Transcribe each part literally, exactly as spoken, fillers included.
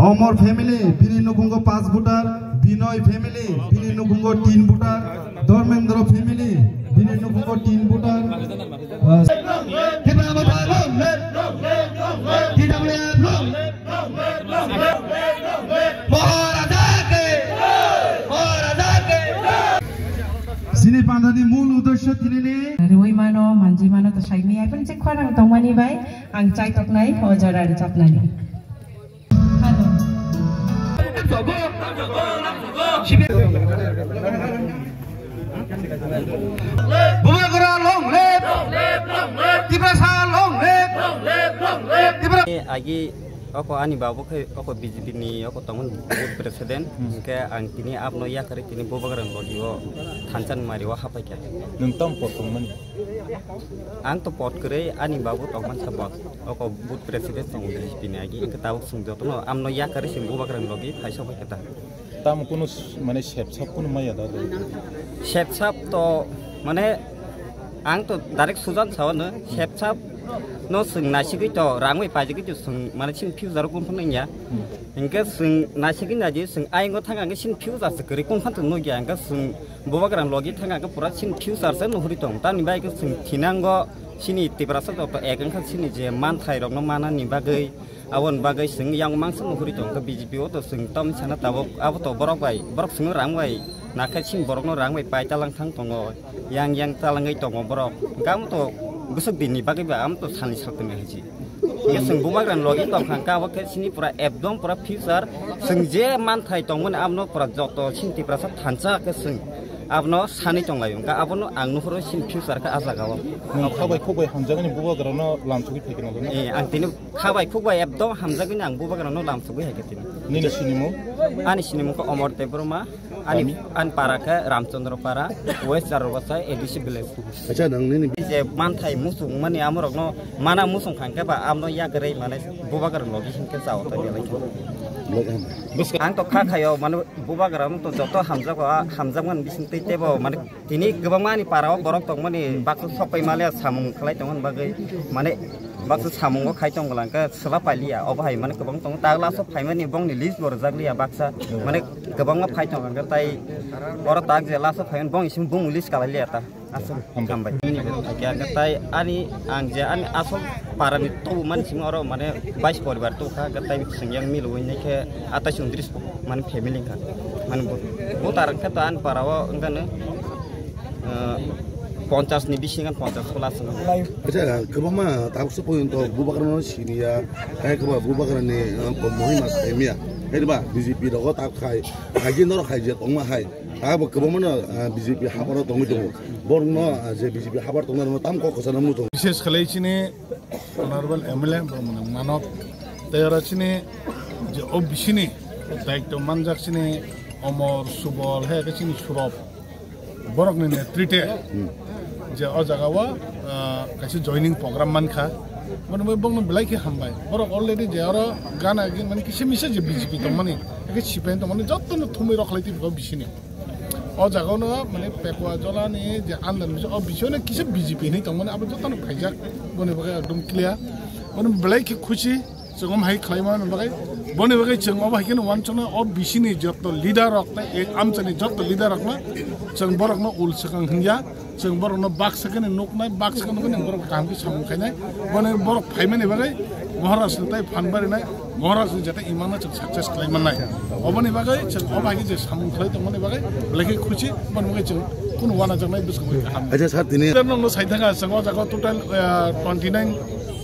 Omor family, bini nukhungo paanch voter, Binoy family, bini nukhungo tin voter, Dharmendra family, bini nukhungo tin voter. T W F long live! T W F long live! Maharaja ke! Maharaja ke! Sini pandani mul udesho tinini. Rwi mano, manji mano to saimi ai pun chek khwanang tongmani bai ang chai toknai o jora rwchapnani. Hello. Bubagra long live! Tiprasa long live! Tiprasa. Agi oko ani babu khe oko B J P ni oko tongmani booth president, hmm, hingke ang tini abno yakarwi tini Bubagra ni logi o thansa ni mari o hapaikha. Nwng tamo pot tongmani? Ang to pot kwrwi ani babu tongmani sa bot. Oko booth president tongo B J P ni agi, hingke tabuk chwng jotono amno yakarwi chwng Bubagra ni logi phaisa bai khe ta. Tamo kunu s-, mane sepsap kunu maya da. Sepsap to mane ang to direct sujan sawano, sepsap no chwng naisigwi to rang bai paijagwi to chwng mane chini future o kunu phano wngya. Hmm. Hingke chwng naisigwi naidi chwng ayang o thang ang chini future se kwrwi kunu phano nukya, hingke chwng Bubagra ni logi thang ang pura chini future se nuhuri tong. Tamni bai khe chwng thinango chini Tiprasa joto ek wngkha chini je manthai rokno manani bagwi, aboni bagwi chwng yang mangsa nuhuri tong kha B J P o to chwng tamni sana tabuk abo to borok bai, borok chwngno rang bai nakhe chini borokno rang bai pai talang thang tongo, yang yang talangwi tongo borok. Hingke amo to bwswk dinni bagwi ba amo to salni saltoni hai se. Ye chwng Bubagra ni logi tong kha, hingke abo khe chini pura ekdom pura future, chwng je manthai tongmani abono pura joto chini Tiprasa thansa khe chwng abono sanwi tonglaio, hingke abono ang nuhuro chini future khe ah jaga o. Nwng kha bai khuk bai hamjakgani Bubagra no lamsogwi phaikhe nang. Eh, ang tini kha bai khuk bai ekdom hamjakgani ang Bubagra no lamsogwi hai khe tini. Nini sinimung? Ani sinimung khe Omor Debbarma. Ani, kami? Ani para khe Ramchandra Para, West Jarobasai, A D C village. Acha, nang nini je manthai muchung mani amorokno mana muchung kha hingke ba amno yakarwi mane Bubagra logi hingke chao ta belai khe. Belai khe hambai. Ang to kha khayo mane Bubagra no to joto hamjago, a hamjakmani bising tei tebo mane tini kwbangma ani para o borok tongmani baksa sokpai maliya samung khlai tongmani bagwi mane baksa samungo khai tong bwla hingke swla pailiya obo hai mane kwbang tongo ta glass o phaimani bongni list bo rwjakliya baksa mane kwbangma phai tongo hwnkhe tai oro tak je last o phaimani bong ising bung list kalai liya ta. Aswk hambai. Hambai. Hwnkhe tai ani ang je ani asol parani tubumani simi oro mane bais poribar tubukha hwnkhe tai chwng yang milwi naikhe atais undris mane family wngkha. Mane bo, bo tarang khe to ani para o wngkha no, ah, ponchas ni bisingo ponchas plus wngkha. Acha, kwbangma tabuksa porjonto Bubagrano siniya, hai kwbangma Bubagrani, ah, mohima saimiya. Hai ba B J P rogo tak khai, hai je norok hai je tongma hai. Abo kwbangmano, ah, B J P habaro tongwi tongo. Borokno, ah, je B J P habar tongnai rokno tam kok kwchangno muchung. Bishesh khlai chini Honorable M L A bo mwnang Manok. Tei oro chini je O B C ni daityo manjak chini Omor, Subol, hai khe chini Surop. Borokni netrite je o jaga o, ah, kaisa joining program mankha. Bono bai bongno belai khe hambai. Borok already je oro gana gini mani kisa misa je B J P tongmani, khe C P I M tongmani jotono thumwi rok khlai tibiko bisini. O jaga no mani Pekwa Jolani je andar misa o bisino kisa B J P hinwi tongmani abo jotono phaijak. Boni bagwi ekdom clear. Bono belai khe khusi. Chwng omo hai khlai mani bagwi, boni bagwi chwng obo hai kheno uansuknai, o bisini joto leader rok tei e amchaini joto leader rokno chwng borokno ul swkang hwnya, chwng borokno baksa kheno nuknai, baksa kheno nuknai, borok kaham khe samung khainai, boni borok phaimani bagwi Maharaj ni tai phan barinai, Maharaj ni jata imangno chwng success khlai mannai. Oboni bagwi chwng obo hai khe je samung khlai tongmani bagwi belai khe khusi, boni bagwi chwng kunu uanajaknai bwskango kaham. Acha sir, tini nokno sai thangkha, chwng o jaga total, ah, twenty nine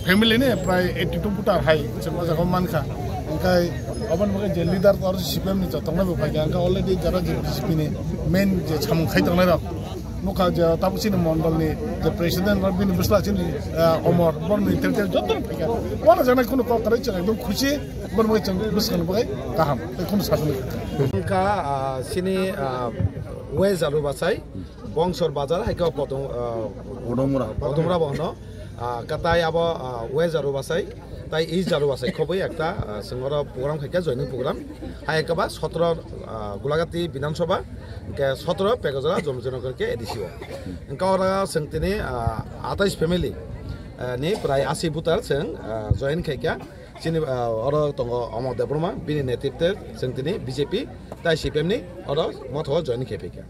family ni prai eighty two voter hai chwng o jaga o mankha. Hingkhai oboni bagwi je leader oro C P M ni joto tongnai bo phaikha, hingkhe already jara je B J P ni main je samung khai tongnai rok nukha, je tabuk chini mondol ni je president rok bini bwsla chini, ah, Omor borokni tel tel joto phaikha. Uanajaknai khunu kok kwrwi chwng ekdom khusi, borokni chwng bwskangni bagwi kaham tei khunu sajaknai. Wngkha, ah, chini, ah, West Jarubasai. Bongsor bazar hai khe Potom, ah, Podomura. Podomura bo hwno. Ah, katai abo, ah, West Jarubasai, tai East Jarubasai khobwi ekta, ah, chwng oro program khai kha, joining program. Hai khe ba sotro, ah, Gulagati Bidhan Sabha, hwnkhe sotro Pekajala Jomjinagar khe A D C o. Hwnkhe oro chwng tini, ah, atais family, ah, ni prai asi voter chwng, ah, join khai kha. Chini, ah, oro tongo Omor Debbarma, bini netritwe chwng tini B J P tai C P M ni oro motho join khe phaikha.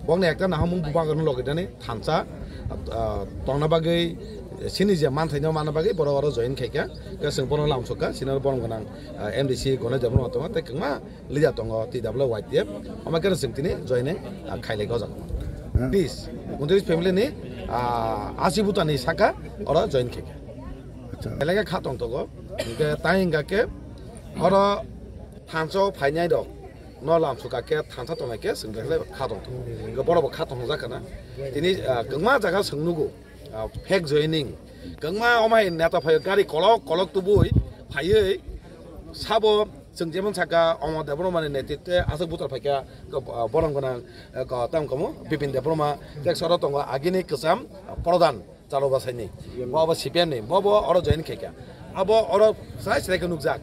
Bokni ekta nahamung bubagrani logi dani thansa, ah, tongna bagwi, chini je manthaino manna bagwi borok oro join khaikha. Khe chwng bono lamsokha, chini oro borom gwnang, ah, M D C Ganesh Debbarma tongo tei kwbangma leader tongo T W Y T F, omo khe chwng tini joining, ah, khailai o jaga. Hmm. Bis, undris family ni, ah, asi butani saka oro join khaikha. Acha. Elaka kha tong tongo, hingke tai hingka khe oro thansa o phainai rok no lamsokha khe thansa tongnai khe chwng belai kha tong tongo. Hingke borok bo kha tong jakha na. Tini, ah, kwbangma jaga chwng nugo. Ah, fake joining. Kwbangma omai neta phaio gari kolok kolok tubui phaiwi sabo chwng jemon saka Omor Debbarma ni netritwe aswk buthar phaikha, ah, borom gwnang, ah, ko-, tam komo Bipin Debbarma, tek soro tongo agini kwcham, ah, prodhan Charul Basaini. Bo abo C P M ni, bo bo oro join khaikha. Abo oro sai sai khe nukjak.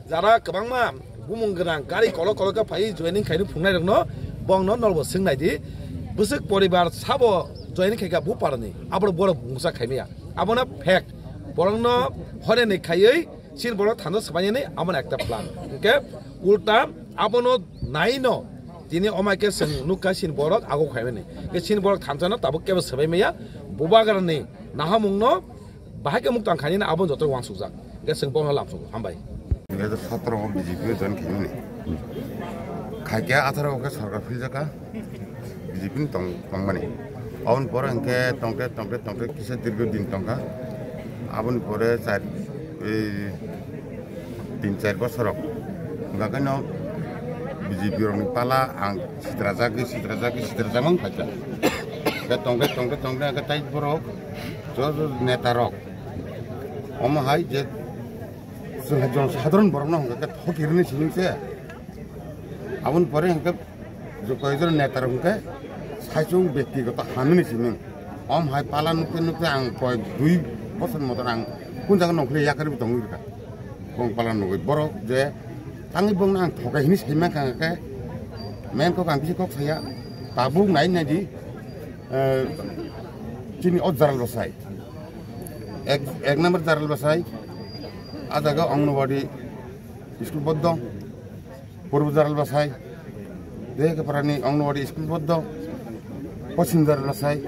Jara kwbangma bumung gwnang gari kolok kolok khe phai joining khaini phungnai rokno bongno nolbo swngnai di. Bwswk poribar sabo joining khaikha bu parani. Abo borok mungsa khaimaya. Abono fake. Borokno horeni khaiwi chini borok thanda swbainani amo ekta plan. Hingke ulta abono naino tini omai khe chwng nukha chini borok ago khaimani. Hingke chini borok thansano tabuk kebo swbaimaya. Bubagrani nahamungno bahai khe muktang khainani abo joto wansukjak. Hingke chwng bono lamsugo. Hambai. Dui hajar sotoro o B J P o join khaimani. Khaikhe atharo o khe sorkar philjakha. B J P ni tong, tongmani. Aboni pore hingke tongke, tongke, tongke kisa dirgo din tongkha. Aboni pore char, ei, tin char bosor rok. Hingka khe no B J P rokni pala ang sitrajagwi, sitrajagwi, sitrajagwi wng khaikha. Hingke tongke, tongke, tongke hingke tai borok jo, jo neta rok. Omo hai je chwng hai jon sadharon borok no hingka khe thokirwni simi se. Aboni pore hingke je koyekjon neta rok hingke saichung bektigoto hamini simi. Om hai pala nukte nukte ang koyek dui bosor moton ang kun jaga nongkhorli yakarwi tongwi rwkha. Bong pala nugwi borok je tangwi bongno ang thokai hini sai mankha hingke main kok ang kisa kok saya tabuk nai nai di, eh, chini o jaral bwsai. Ek, ek number jaral bwsai, a jaga Anganwadi school boddo, Purbo jaral bwsai, Dehekaparani Anganwadi school boddo, Poschim jaral bwsai,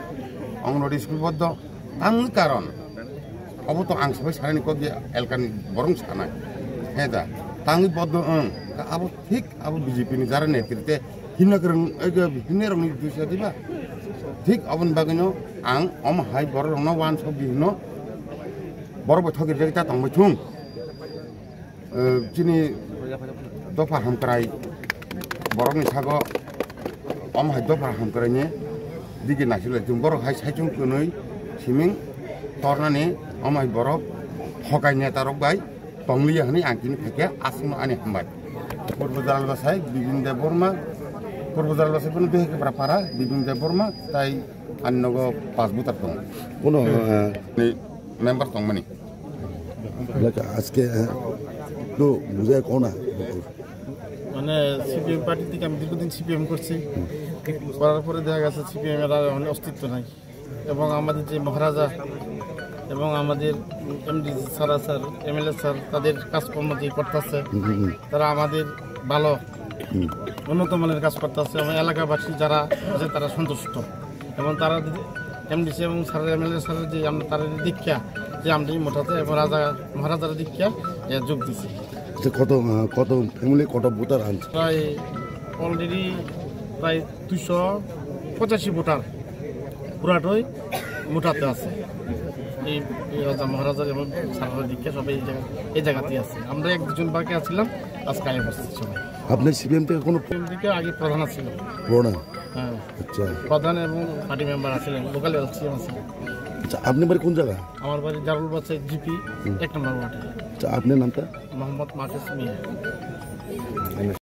Anganwadi school boddo, tamni karon, obo to ang sabai sanani kok je elkani borong sanai, he da, tangwi boddo wng, abo thik abo B J P ni jara netritwe himna kwrwng, ego himnai rokni duisa diba? Thik aboni bagwino ang omo hai borok rokno wansok di hino, borok bai thokirjak ta tongbai thung. Eh, chini dopha hamkrai borokni sago omo hai dopha hamkraini digi nasilai thung, borok hai saichung kwnwi siming tornani omo hai borok thokai neta rok bai tongliya hwnwi ang tini phaikhe aswkno ani hambai. Purbo Jaral Bwsai Bibin Debbarma, Purbo Jaral Bwsai bono Dehekapra para Bibin Debbarma tai ani nogo pas butar tongo. Kono, eh, ni member tongmani. Like, aske, eh, to bujhai kona? মানে CPM party থেকে আমি দীর্ঘদিন সিপিএম করছি। করার পরে দেখা গেছে সিপিএম এর আর মানে অস্তিত্ব নাই। এবং আমাদের যে মহারাজা এবং আমাদের MD sir, sir, MLA sir, তাদের কাজকর্ম যে করতেছে, হুম, হুম, হুম। তারা আমাদের ভালো, হুম। উন্নত মানের কাজ করতেছে এবং এলাকাবাসী যারা আছে, তারা সন্তুষ্ট। এবং তারা যদি এমডিসি এবং স্যার, এমএলএ স্যারের যে আমরা তারা দীক্ষা, যে আমরা এই মোটাতে এবং রাজা মহারাজার দীক্ষা, এ, যোগ দিছি। আচ্ছা, কত, আহ, কত ফ্যামিলি, কত ভোটার আনছে? প্রায় অলরেডি প্রায় দুশো পঁচাশি ভোটার পুরাটাই মোটাতে আছে। এই, এই রাজা মহারাজার এবং সারা দীক্ষা সবাই এই জায়গা, এই জায়গাতেই আছে। আমরা এক দুজন বাকি আছিলাম, আজকে আগে বসছি সবাই। আপনি সিপিএম থেকে কোনো সিপিএম থেকে আগে প্রধান আছিল। পুরোনো? হ্যাঁ। আচ্ছা। প্রধান এবং পার্টি মেম্বার আছিলেন, লোকাল এলসিএম আছিলেন। আচ্ছা, আপনি বাড়ি কোন জায়গা? আমার বাড়ি জারুল বাচ্চা জিপি, হুম। এক নম্বর ওয়ার্ডে। আচ্ছা, আপনার নামটা? মোহাম্মদ মাহফুজ মিয়া।